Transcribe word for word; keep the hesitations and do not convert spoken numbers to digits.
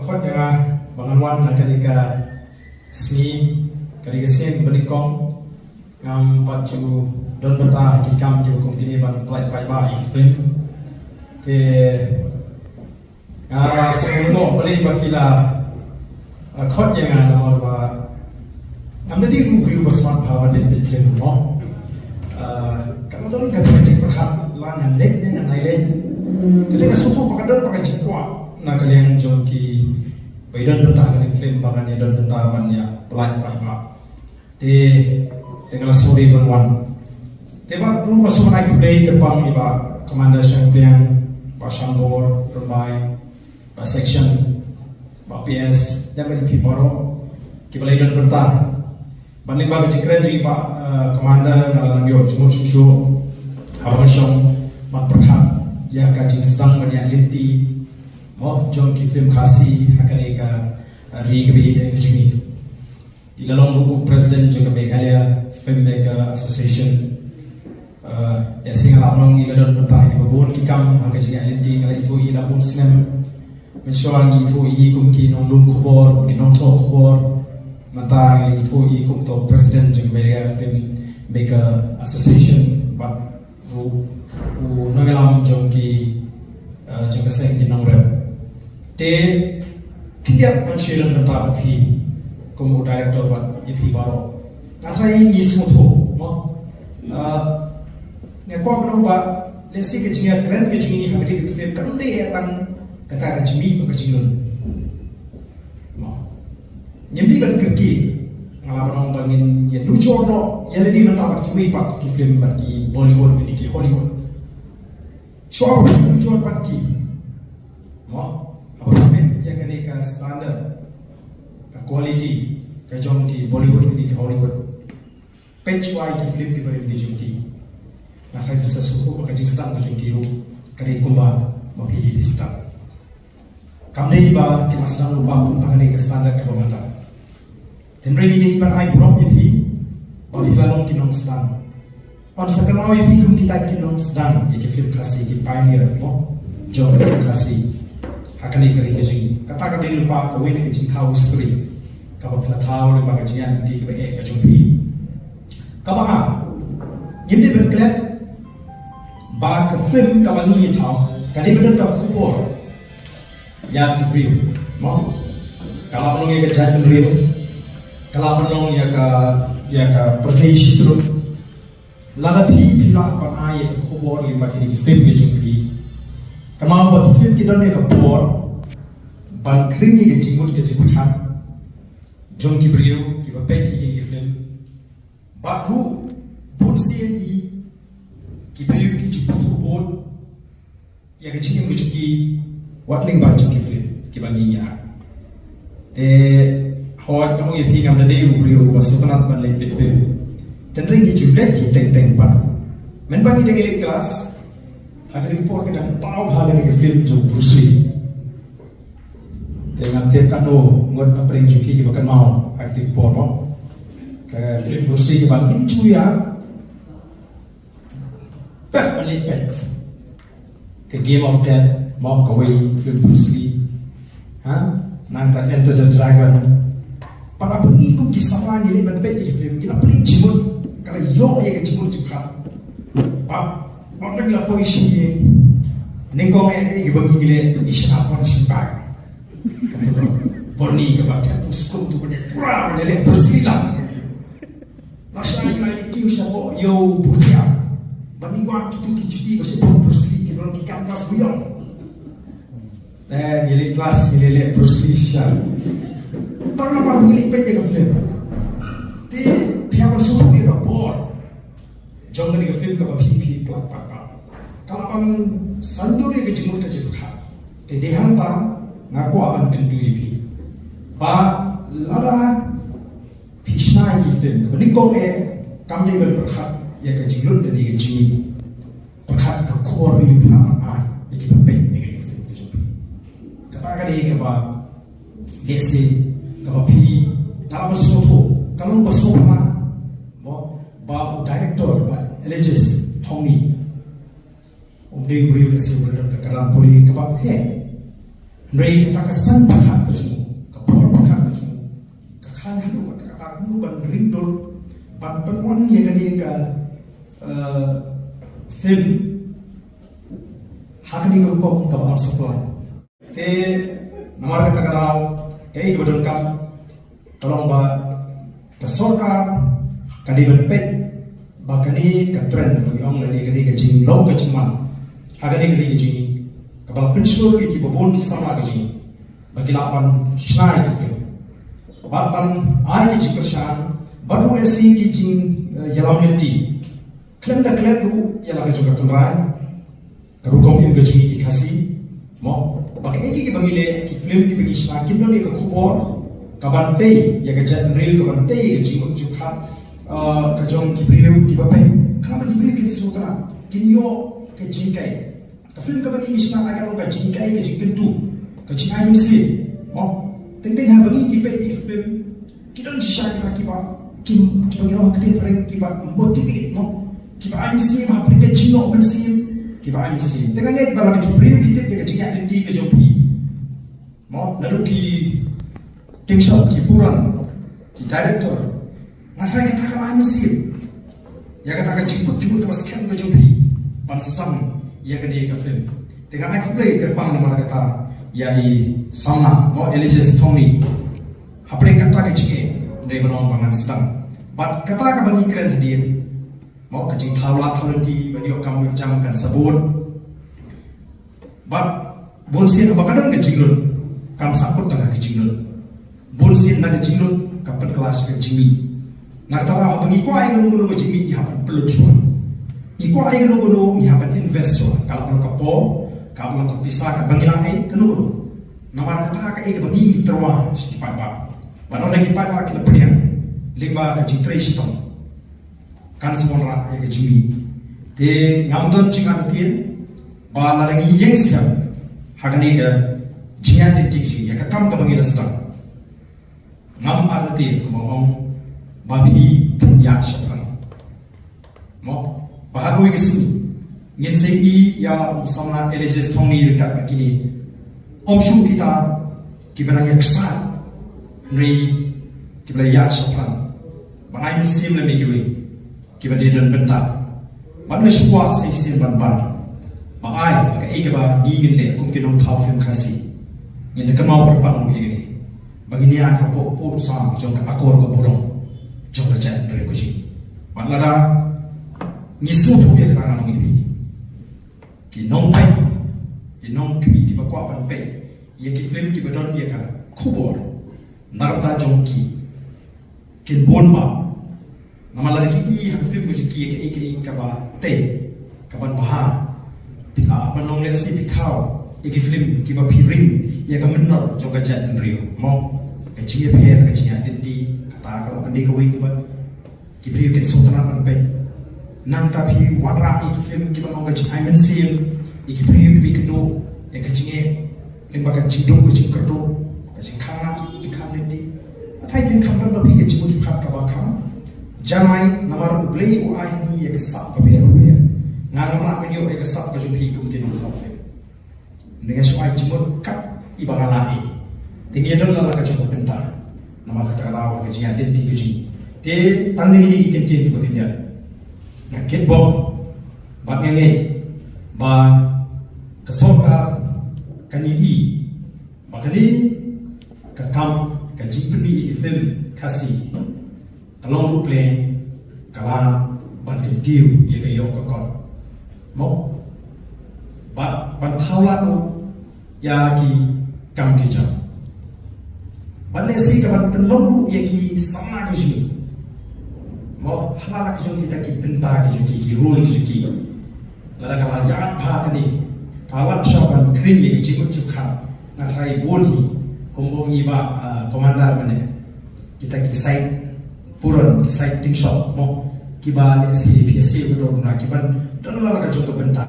Khot ïa nga ba ngan wan ha kane ka sngi, kane ka sien ba nyngkong, ngam pat ju don bynta ha ki kam kiba kum kine ban pyllait paidbah ïa ki film. Te nga la sngewthuh balei ba ki la, ah, khot ïa nga namar ba ngam dei ruh briew ba smat bha ban leit peit film mo. Ah, ka la don ka jingpyrkhat la ngan leit ne ngan ym leit. Te dei nga sngewthuh ba ka don ba ka jingkwah na ka liang jong ki ba ïadon bynta ha kane ka film ba ngan ïadon bynta ban ïa pyllait paidbah. Te, te nga la sngewdei ban wan. Te bad ruh nga sngewbha ai khublei kyrpang ïa Bah Commander Shangpliang, Bah Shambor Rymbai, Bah Section, Bah P S, lem bad ïa phi baroh kiba la ïadon bynta. Bad lyngba ka jingkren jong i Bah, eh, Commander, nga la nang ïoh jingmut shuh shuh haba nga shong ban pyrkhat ïa ka jingsdang ban ïaid lynti mo jong ki film Khasi ha kane ka, eh, ri kaba ïeit ka jong ngi. I la long ruh u president jong ka Meghalaya Filmmaker Association. Eh, ïa sngewbha long i la don bynta ha kiba bun ki kam ha ka jingïaid lynti, nga la ithuh ïa i la bun snem. Mynshuwa ngi ithuh ïa i kum ki nonglum khubor, kum ki nongthoh khubor. Mynta ngi la ithuh ïa i kum uto u president jong ka Meghalaya Filmmaker Association bad ruh u nongïalam jong ki, eh, jong ka seng ki nongrep. Te khyndiat ban shu ïadon bynta bad phi kum u director bad ïa phi baroh. Nga tharai ngi sngewthuh mo. Eh, nga kwah ban ong ba lehse ka jingïakren ka jong ngi ha kane ka film kam dei tang kata ka jingmih bad ka jinglun. Mo. Ngim dei ban kyrkieh. Nga lah ban ong ba ngin ïanujor noh ïa lade mynta bad kiwei pat ki film bad ki Bollywood bad ki Hollywood. Shuwa ba phi nujor bad ki, mo, haba phi mih ïa kane ka standard, ka quality ka jong ki Bollywood bad ki Hollywood. Peit shuwa ïa ki film kiba rim ki jong ki. Nga tharai phin sa sngewthuh ba ka jingsdang ka jong ki ruh ka dei kumba ma phi hi phi sdang. Kam dei ba ki la sdang lypa kum ha kane ka standard kaba mynta. Hynrei ngi dei ban ai burom ïa phi ba phi la long ki nongsdang. Ban sa kynmaw ïa phi kum kita ki nongsdang ïa ki film Khasi, ki pioneer mo jong ki film Khasi ha kane ka ri ka jong ngi. Kata ka dei lypa kawei na ka jingthaw history kaba phi la thaw lyngba ka jingïaid lynti kaba eh ka jong phi. Kaba ar, ngim dei ban klet ba ka film kaba ngi ïa thaw ka dei ban don ka khubor ïa ki briew mo. Ka lah ban long ïa ka jaitbynriew, ka lah ban long ïa ka, ïa ka pyrthei shi tynnat. Lada phi, phi lah ban ai ïa ka khubor lyngba kine ki film ki jong phi, kynmaw ba ki film ki don ïa ka bor ban khring ïa ka jingmut ka jingpyrkhat jong ki briew kiba peit ïa kine ki film. Bad ruh bun sien hi ki briew ki ju pyrkhat ïa ka jingim ka jong ki wat lyngba jong ki film kiba ngi ïa. Te hooid, nga ong ïa phi, ngam dei u briew uba sngewtynnat ban leit peit film. Hynrei ngi ju leit hi teng teng pat. Mynba ngi dang ïaleit klas, ha kata ka por ki dang paw bha kane ka film jong Bruce Lee. Te ngam tip katno ngut na pdeng jong phi kiba kynmaw ha kata ka por mo. Ka film Bruce Lee kaba ngim ju ïa pep ban leit peit. Ka Game of Death mo, kawei film Bruce Lee. Ha? Nangta Enter the Dragon. Para ba ngi kum ki samla ngi leit ban peit ïa ki film, ngi la pynlong jingmut, ka la ïoh ïa ka jingmut jingpyrkhat. Bad ynda ngi la poi sha ïing, nyngkong eh ïa kiba ngi leh, ngi shna punching bag. Kata ka Bernie kaba tep u skum tu, ban ïa pura ban ïa leh Bruce Lee lang. Lashai ngi la ïa kiew shapoh ïew Bhutia. Ban ïa wad kito ki juti ba shait Bruce Lee, kiba long ki canvas ba ïong. Eh, ngi leit klas, ngi leit leh Bruce Lee shisha. Tang namar ngi leit peit ïa ka film. Te phi hap ban sngewthuh ïa ka bor jong kane ka film kaba phi, phi pynlait pat pat. Ka la ban sngewthuh ïa ka jingmut ka jingpyrkhat. Te dei hangta nga kwah ban kyntu ïa phi ba lada phi shna ïa ki film, kaba nyngkong eh kam dei ban pyrkhat ïa ka jinglut lane ka jingmih. Pyrkhat ka khubor aïu phi hap ban ai ïa kiba peit ïa ka film ka jong phi. Kata ka dei kaba lehse kaba phi, ka la ban sngewthuh, ka long ba sngewthuh mo, ba u director, Bah Elias Thongni, um dei u briew lehse uba don ka kyrdan pule kaba heh. Hynrei kata ka san pyrkhat ka jong u, ka por pyrkhat ka jong u, ka khlaiñ haduh katta katta kumno ban ring dur, ban pynwan ïa kane ka, eh, film ha kane ka rukom kaba ong supply. Te namar kata ka daw, kaei kaba donkam ka long ba ka sorkar ka dei ban peit ba kane ka trend, ba ngi ong lane kane ka jinglong ka jingman ha kane ka ri ka jong ngi, ka ban pynshlur ïa kiba bun ki samla ka jong ngi ba ki lah ban shna ïa ki film, bad ban ai ki jingkyrshan, bad ruh lehse ki jing, eh, ïalam lynti khlem da klet ruh ïa la ka jong ka tynrai, ka rukom im ka jong ngi ki Khasi, mo, ba kaei kaei kiba ngi leh, ki film kiba ngi shna kin don ïa ka khubor ka ban tei ïa ka jaitbynriew, ka ban tei ïa ka jingmut jingpyrkhat, ah, ka jong ki briew kiba peit. Khnang ba ki briew kin sngewtynnat, kin ïoh ka jinghikai. Ka film kaba ngi shna ai ka long ka jinghikai, ka jingkyntu, ka jingai mynsiem, mo. Teng teng haba ngi ngi peit ïa ki film, ki don shisha kiba, kiba, kiba, kiba ngi ong ha ka ktien phareng kiba motivate, mo. Kiba ai mynsiem, hapdeng ka jingnoh mynsiem, kiba ai mynsiem. Te nga ngeit ba lada ki briew ki tip ïa ka jingïaid lynti ka jong phi, mo, naduh ki tyngshop, ki puran, ki director, nga tharai kata ka ai mynsiem ïa kata ka jingkut jingmut kaba skhem ka jong phi ban sdang ïa kane ka film. Te nga ai khublei kyrpang namar kata ïa i samla, mo, Elijah Thongni. Hapdeng kata ka jingeh, dei ban ong ba ngan sdang. Bad kata kaba ngi kren hadien, mo, ka jingthaw lad thaw lynti ban ïoh kam ïoh jam kan sa bun. Bad bun sien haba ka don ka jinglut, kam sah kut tang ka jinglut. Bun sien na ka jinglut ka pynkylla sha ka jingmih. Na kata ka daw haba ngi kwah ïa kano kano ka jingmih ngi hap ban pynlut shuwa. Ngi kwah ïa kano kano ngi hap ban invest shuwa. Ka lah ban long ka por, ka lah ban long ka pisa kaba ngi nang ai, kano kano. Namar kata kaei kaba ngi ngi tyrwa sha ki paidbah. Bad ynda ki paidbah ki la pdiang lyngba ka jingtrei shitom, kan sa wanrah ïa ka jingmih. Te ngam don jingartatien ba lada ngi ïeng skhem ha kane ka jingïaid lynti jong ngi, ïa ka kam kaba ngi la sdang, ngam artatien kumba ong ba phi phin ïaid shaphrang. Mo, ba ha kawei ka sngi ngin sa ïohi ïa u samla Elijah Thongni ryngkat bad kine. Ym shuh kita kiba nang ïa ksaid, hynrei kiba la ïaid shaphrang ban ai mynsiem lem ïa kiwei kiba dei don bynta. Bad nga shu kwah sa shisien ban ban ba ai ba kaei kaba ngi ngin leh kum ki nongthaw film Khasi, ngin da kynmaw kyrpang ïa kine, ba ngin ïa ka pok pur sam jong ka akor ka burom jong ka jaitbynriew ka jong ngi. Bad lada ngi sngewthuh ïa kata, nga ong ïa phi ki nongpeit, ki nongkmie kiba kwah ban peit ïa ki film kiba don ïa ka khubor na ka bynta jong ki, kin bun bha. Namar lada ki i ha ka film ka jong ki ïa kaei kaei kaba tei, kaban bha, phi lah ban long lehse phi thaw ïa ki film kiba phi ring ïa ka mynnor jong ka jaitbynriew, mo. Ka jingïapher, ka jingïaid lynti, kata ka lah ban dei kawei kaba ki briew kin sngewtynnat ban peit. Nangta phi wanrah ïa ki film kiba long ka jingai mynsiem ïa ki briew kiba ïakynduh ïa ka jingeh, lyngba ka jingduk, ka jingkyrduh, ka jingkhang lad, jingkhang lynti. Nga tharai phin kham don ma phi ka jingmut jingpyrkhat kaba kham janai, namar U Blei u ai ha ngi ïa ka sap bapher bapher. Nga ngam lah ban ïoh ïa ka sap ka jong phi kum ki nongthaw film. Nga shu ai jingmut kat iba nga lah ai. Te ngi ïa don la la ka jong ka bynta namar kata ka daw ka jingïaid lynti ka jong ngi. Te tang da kine ki kyntien kiba khyndiat, nga kitbok bad nga ngeit ba ka sorkar kan ïohi ba kane ka kam ka jingpynmih ïa ki film Khasi ka long ruh pleng ka lad ban kyntiew ïa ka ïoh ka kot, mo, bad ban thaw lad ruh ïa ki kam ki jam. Bad lehse ka ban pynlong ruh ïa ki samla ka jong ngi, mo, ha la ka jong kita ki bynta ki jong ki, ki role ki jong ki. Lada ka la ïaid bha kane, ka la shah ban khring ïa ka jingmut jingpyrkhat. Nga tharai bun hi, kumba ong i bah, ah, Commander mynne, kita ki side puron, ki side tyngshop, mo, kiba lehse phi ïa siew ka dor na ki ban don la ka jong ka bynta.